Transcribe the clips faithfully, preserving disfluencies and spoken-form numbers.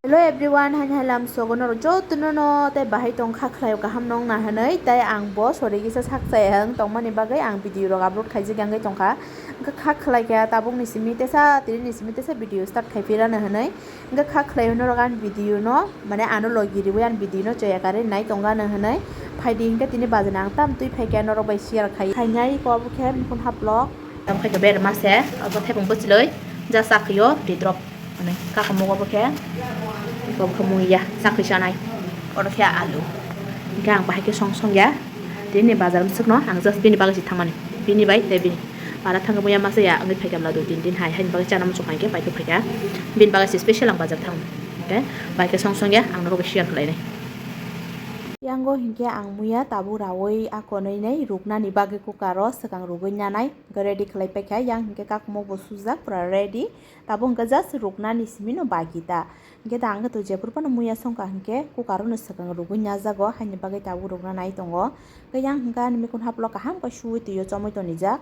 Hello everyone, haini hai lam sogo norok jotono no tei bahai tong kha khlaio kaham nong na hinwi tei ang bo sori kisa sak chaya wng tongmani bagwi ang video rok upload khaijak wngwi tongkha. Wngkha kha khlai kha tabuk ni simi tesa tini ni simi tesa video start khai phirano hinwi wngkha kha khlai norok ang video no mane ano logi riwi ang video no chaya kare nai tongano hinwi phaidi hwnkhe tini bajani ang tam twi phaikha norok bai share khai khainai ko obo khe mukun haplok. Tamo khe berma se, abo thaiphung bwchlwi, ja chakri o, ri drop. Mane, kakamuk abo khe, abo khe muiya, chakri chanai. Oro khe alu. Hingkhe ang bahai khe song song ya. Tini bazar bwswkno, ang just bini bagwi se thangmani. Bini bai, tei bini. Para thangwi muiya masa ya, wngwi phaikha bwla dui tin din hai, haini bagwi chana muchung hai khe, pai khe phaikha. Bini bagwi se special ang bazar thang. Hingkhe, bai khe song song ya, ang norok share khlainai. Yango hingkhe ang muiya tabuk rawi akonwi nei ruknani bagwi cooker o swkang rugwi nanai. Hwnkhe ready khlai paikha, yang hwnkhe kakumok bo sujak, pura ready. Tabuk hwnkhe just ruknani simi no baki ta. Hwnkhe da hwnkhe to jephuru phano muiya songkha hwnkhe cooker o no swkang rugwi najago, haini bagwi tabuk rukna nai tongo. Hwnkhe yang hwnkhe ani mikun haplo kaham khe suwi twi o chomwi tonijak.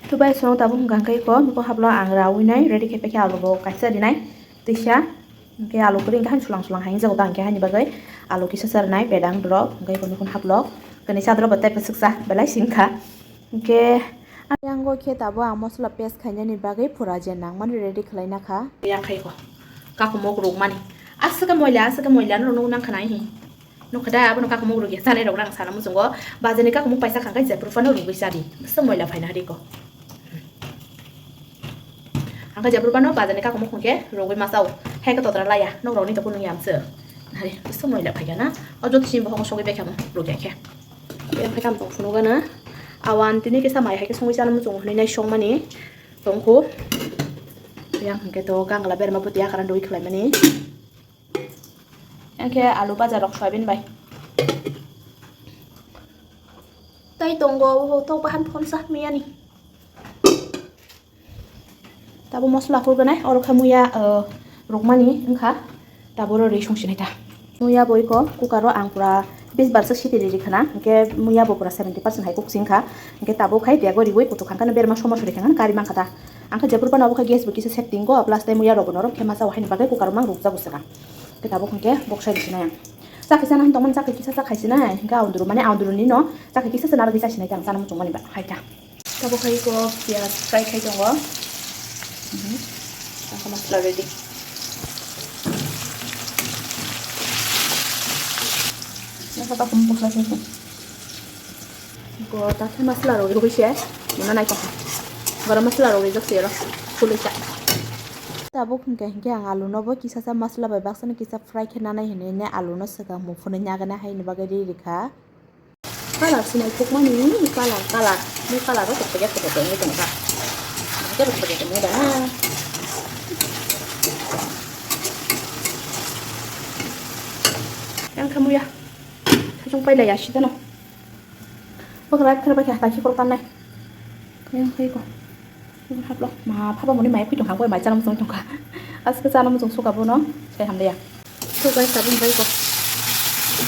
Tubai song tabuk hwnkha hwnkhe iko mikun haplo ang rawi nai ready khe paikha, alu bo kaisa rinai twisa. Hwnkhe alu kwrwi hwnkhe haino sulang sulang hai wngjago da, hwnkhe haini bagwi alu kisa sa rinai bedang drop, hwnkhe iko mikun haplo kwnwi sa drop bo tei bwswk sa belai singkha. Hwnkhe, yango khe tabuk ang mosola paste khainani bagwi pura je nangmani ready khlaina kha. Yang khai ko. Kakumok rukmani. Aswk khe moila, aswk khe moila no nang khana hi. Nukha da abono kakumok rukya chanai rok rang sana muchungo. Bajani kakumok paisa khangkai jephuru phano rugwi chadi. Aswk moila phaina hari ko. Angkha jephuru phano bajani kakumok hwnkhe rugwi masao. Hai khe totra laya. Nok rokni to kunung yamswk. Hari aswk moila phaikha na. O joto sini bohongo sogwi baikha mo rukya khe. Yang khe tamo tong phunukgana. Awan tini kisa mai hai khe songwi chana muchungo hinwi nai songmani tongkhu. Yang hwnkhe to gangla berma bwtwi akhara dui khlaimani. Yang khe alu baja rok soyabin bai. Tai tongo, o tok bahan phonsa miyani. Tabo mosla hurganai, oro khe muya, uh, rukmani wngkha, tabo ro ri songsinai ta. Muya bo iko cooker o ang pura bis bar se siti ri khana, hwnkhe muya bo pura seventy percent hai kuk singkha, hwnkhe tabo khai dego riwi kutuk khankhe berma somo sori khankhe kari mankha ta. Ang khe jephuru phano abo khe gas bo kisa setting go, plus tei muya rok bo norok khe masa o haini bagwi cooker o mang rukjago swkang. Hwnkhe tabo hwnkhe boksai risinai ang. Chakhe chana hwn tongmani chakhe kisa chakhe sinai, hwnkhe aunduru mani aunduru ni no chakhe kisa se narwgwi chasinai ta ang chana muchungmani ba hai ta. Tabuk hai iko piyaj fry khai tongo. Mhm. Ang khe masala ready. Nokha takhum bwkha khai tongo. Iko ta khe masala rok rwgwi se mona nai tongkha. Garam masala rok rijak se oro phulwi sa. Tabuk hwnkhe hwnkhe ang alu no bo kisa sa masala bai baksa no kisa fry khe nanai hinwi ne alu no swkang muphunwi nagana haini bagwi ri rikha. Colour se naithokmani, colour, colour. Ni colour o tokphaikhe tokphaikhe wngwi tongkha. Tokphaikhe tokphaikhe tongwi da na. Yang khamu ya. Thaichung pailai ya sitano. Bwkra khe bai khe hatai khikoro tannai. Yang khai ko. Haplo, ma phaba muni mai phui tongkha, mai chana muchung tongkha. Aske chana muchung suka bono, sai hamle ya. So guys, sabun bai ko.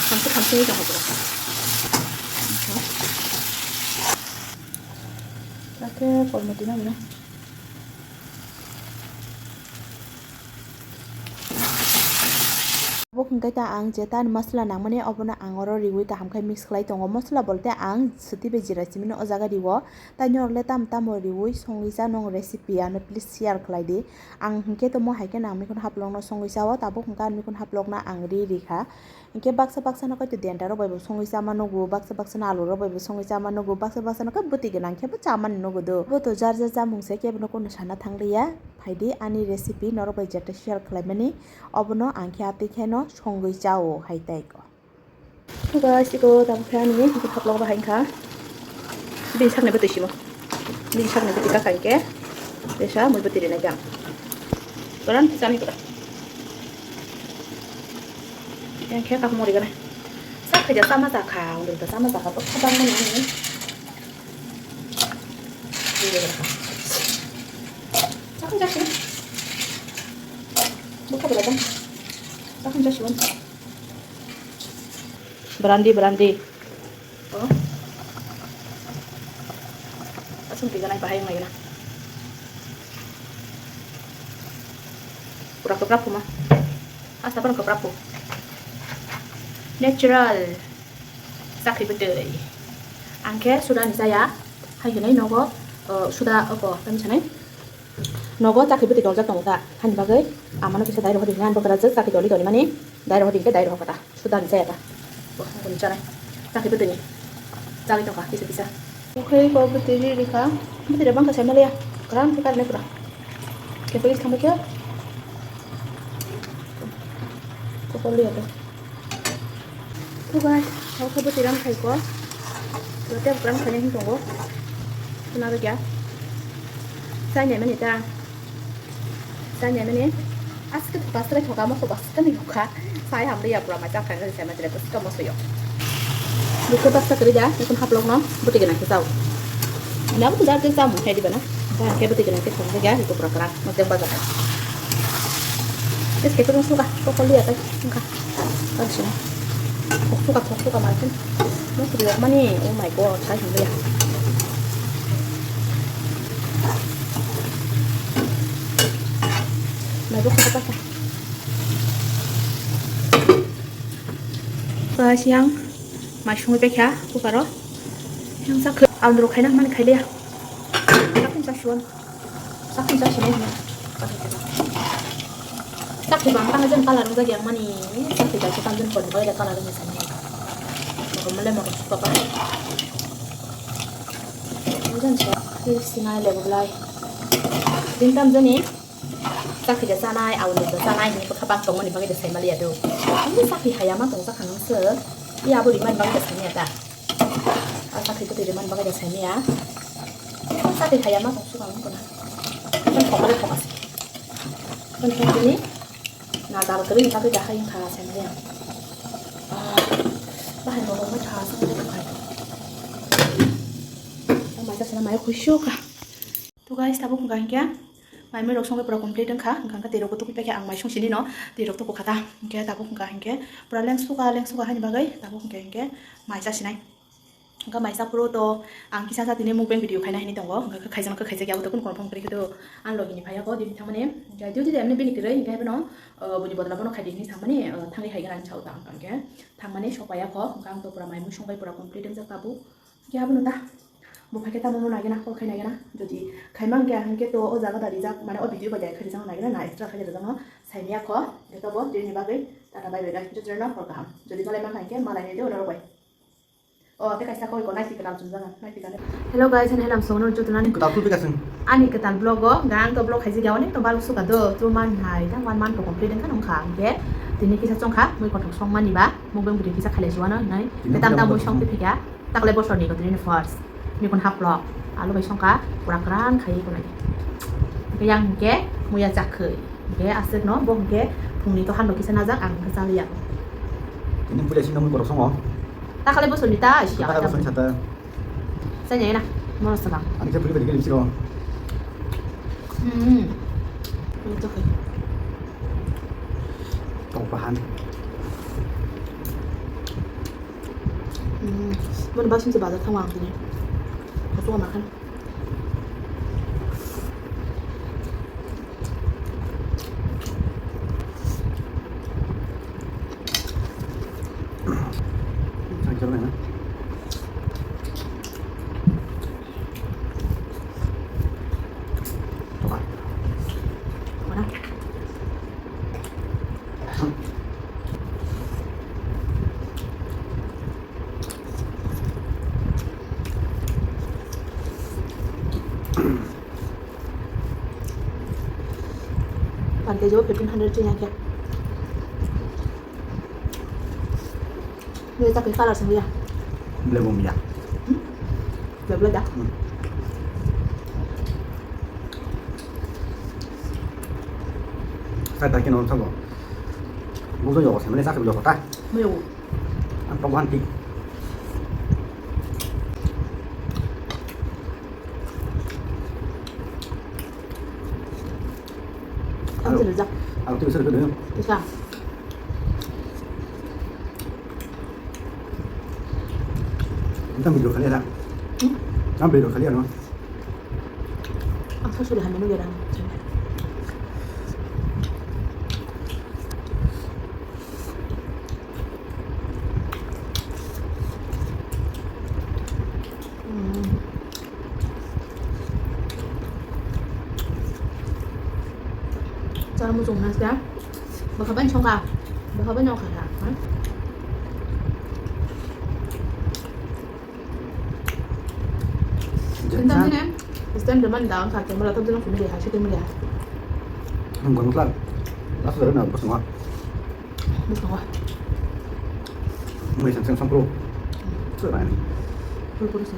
Hamsi hamsi ni tongkha pura. Ake kormo dina mina. Bo hwnkhe ta ang je tani masala nangmani obono ang oro riwi kaham khe mix khlai tongo. Masala bolte ang swtwi bai jira simi no o jaga riwo. Tei norok le tamo tamo riwi songwi cha nong recipe ano please share khlai di. Ang hinkhe tomo hai khe nang mikon haplok no songwi cha o, tabuk hwnkhe ang mikon haplok no ang ri ri kha. Hinkhe baksa baksa no kaitor denta rok bai bo songwi cha ma nugo, baksa baksa no alu rok bai bo songwi cha ma nugo, baksa baksa no khe bwtwi gwnang khe bo cha mani nugo do. Bo to jar jar chamung se, kebo no kunu sana thang liya. Phaidi ani recipe norok bai jeta share khlai mani, obono ang khe atwi khe no songwi cha o hai tai ko. Guys, iko tamo khe ani hwnkhe khaplok bahai wngkha. Bini sakni bwtwi simo. Bini sakni bwtwi kaka hinkhe tesa mui bwtwi rinai khe ang. Goran khe chani kora. Yang khe kak mori gana. Sak khaja sama jakha, undung ta sama jakha, bokha bang mani ani. Sak khaja sini. Bokha bela dong. Sak khaja sini. Berandi, berandi. Oh. Asung tiga nai bahai ngai na. Pura keprak kuma. Asta phano kwprak kuk. Natural. Chakri bwtwi. Ang khe suda ni chaya. Hai hinwi nogo, uh, suda oko tamo sanai. Nogo chakri bwtwi torjak tongo ta. Hani bagwi amano kisa dai rohor hinwi ang bwkra jwk chakri toli toni mani dai rohor hinkhe dai rohor kata. Suda ni chaya ta. Bo, bo ni chanai. Chakri bwtwi ni. Chagwi tongkha kisa kisa. Okhei ko bwtwi ri rikha. Bwtwi ri bangkha sai maliya. Kwran khe karne pura. Khe police khamai khe. Ko ko liya to. To guys, hokhe bwtwi ram khai ko. Rote ram khai hin tongo. Kuna rikya. Sai ne mani ta. Sanya nini aske thoka aske thoka moso baska ni thoka. Sai hamri ya pura macha kha sai macha baska moso yo. Bukhe baska kri da, ekon haplok no bwtwi gana khe chao. Na bwtwi da khe chao mo khai di bana. Ba khe bwtwi gana khe thong ga ko pura kra mo jeng baja. Es khe ko suka ko ko liya kai ka. Ka sina. Thok suka thok suka ma khe. Mo kri mani, oh my god, sai hamri ya. Mai bo khata ta. Ba siang mai sungwi pekha cooker o. Yang sa khe ang ro khaina man khailiya. Sakin sa suan. Sakin sa sinai. Sakhi bang tang jen colour wng jak yang mani. Sakhi bai khe tang jen pon bai colour wng jak mani. Mokol mole mokol suka ba. Jen sa khe sinai le bolai. Din tam jani. Chakri da chanai, abo nokda chanai hinwi bwkha bak tongmani bagwi da saimaliya do. Ani chakri haya ma tong jakha nang se. I abo rimani bagwi da saimaya da. A chakri bwtwi rimani bagwi da saimaya. Chakri haya ma tong suka nang kona. Kan thokma le thokma se. Kan thok tini. Na dal kwrwi ni bagwi da hayung kha saimaliya. Ah, bahai mo mo tha sa ko khai. Mai sa sana mai khuisyo ka. To guys, tabuk hwnkha hinkhe mai mui rok songwi pura complete wngkha, hwnkha hinkhe twi rokbo tukui paikha ang mai song sini no, twi rok tuku kha ta, hinkhe tabuk hwnkha hinkhe pura lengsuka lengsuka haini bagwi tabuk hwnkha hinkhe mai chasinai. Hwnkha mai chaphuru to ang kisa sa tini mukbang video khaina hinwi tongo, hwnkha khe khaijak khe khaijak ya, abo to kunu kono phone kwrwi khe to ani logi ni phaiya kho, dini thangmani hinkhe duty de emni bini kwrwi hinkhe haino, uh, bini bodol abono khaidi hinwi thangmani, uh, thangwi hai gana hinwi sao ta ang hinkhe thangmani sokpaiya kho, hwnkha ang to pura mai mui songbai pura complete wngjak tabuk. Khe abono ta. Bo phai khe tamo no nai gana, call khai nai gana. Jodi khai mang khe, ang khe to o jaga da rijak, mane o video bai da khai rijak nai gana, na extra khai rijak no sai maya kho. Khe to bo tini bagwi tata bye bye guys. Jodi no hor kaham. Jodi malai mang kha khe malai nai de ono rok bai. O, tei kaisa koi ko nai tikna chum jaga, nai tikna. Hello guys, ani helam song no joto nani. Kwtal tu bikasing. Ani kwtal vlog o, gang to vlog khaijak ya, onek to balok suka do, two month hai, ta one month to complete wngkha nung kha, hwnkhe tini kisa chong kha, mui kothok song mani ba, mukbang video kisa khalai chuano hinwi, tini tei tam kisa tam mui mukbang song song. Tei phika. Takle bosor ni kotri ni first. Mikon haplo. Alo bai songkha pura kran khai kunai. Yang hingke muya chakhwi. Hingke aswk no bo hingke phungni to hando kisa najak ang hingke chaliya. Ini puja sino mui borok songo. Takle bosor ni ta sia. Takle bosor ni sata. Sanya na. Mono sabang. Ani ke puli bagi lipsi ro. Hmm. Ini to khai. Tong pahan. Hmm, mano basing se bazar thangma ang tini. Koso ma khan. Ang khe na. Mana? Pante jo fifteen hundred chini ya. Ni ta kai color sing ya. Black bom ya. Hmm? Black black ya. Hmm. Sai ta kino thago. Bujo yo ko semle sa ko yo ko ta. Mo yo. Ang pagwan ti. Ang sila jak. Ang tu sila ko. Isa. Ang video kali ada. Hmm? Ang video kali ano. Ang sa sila hameno ya lang. Chana muchung na sia. Bwkha bai songkha. Bwkha bai nokha kha. Stand demand da ang kha, camera tab jeno khumri ha, shooting muli ha. Ang gong klar. Lasu dari na bosong ha. Bosong ha. Mui sang sang sampro. Puro puro sang.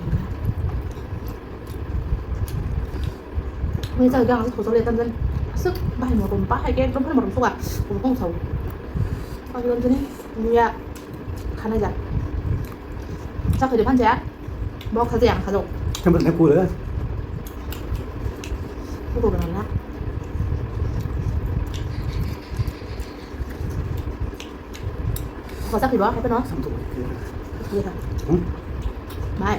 Mui sa gang ang thosok le tam jan. Asuk bahai mo bom bahai ke ekdom phai mo bom soka. Bom kong sau. Ang lam jani. Mui ya. Khana ja. Sa khade phan ja. Bo khaja yang khajo. Temple ne kule. Ko ko na. Ko sa ki ba, ko no. Samtu. Iya. Hmm? Bai.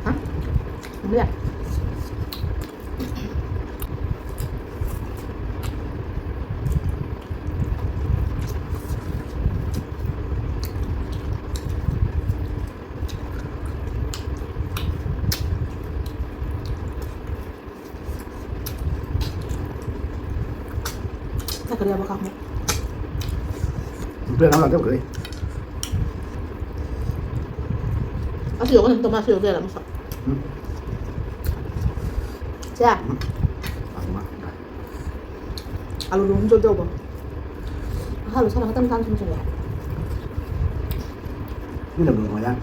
Hah? Iya. Chakri abo kamu. Bela nang lagi beri. Asli yoga nanti masih yoga lah masa. Hmm. Ya. Hmm. Aku mah. Alu rum jol jol bo. Halu sana katan kan sum sum ya. Ini dah belum ya.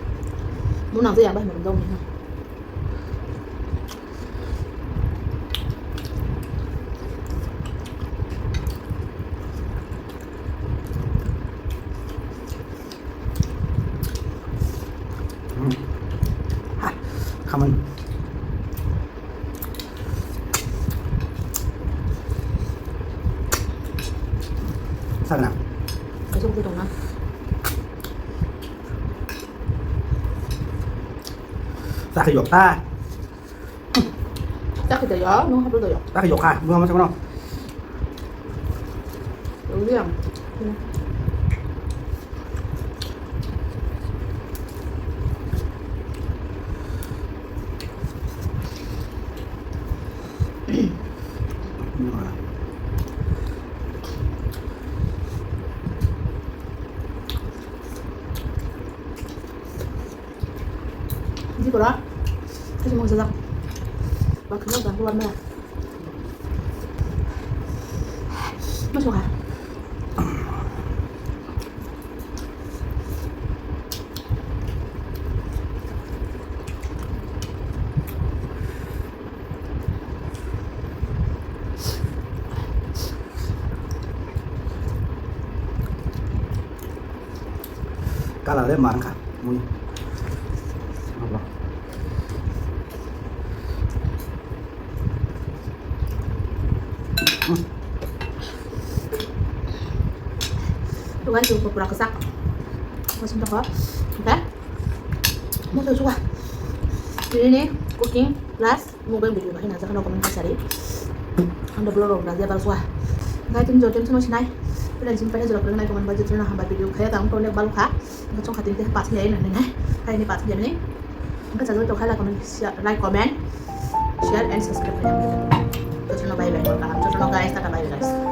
Mau nanti ya bah belum dong. Hmm. Ha, come on. Sana. Kaisa udah dong na. Sakhe yok ta. Sakhe da yok, nung haplo da yok. Sakhe yok ha, nung haplo da yok. Yok ya. Di kora, kasi mo sajak. Bakit mo bangko ba mo? Masuk ha. Kala le man kha mui. Apa? Tugan tu pura kesak. Masuk tak? Oke. Masuk suka. Ini nih cooking plus. Mukbang video bahai nang jaga no comment kasari. Ang da vlog rok da jebal swa. Ngai tin jotem sono sinai. Pura jin pai jora pura nai comment baje trena hamba video khaya ta ang to nek bal kha. Ngai chong khatin te pas ni ai nang nai. Hai ni pas ni ni. Ngai jaga to khala comment share, like, comment, share and subscribe. Jotono bye bye. Jotono guys, tata bye bye guys.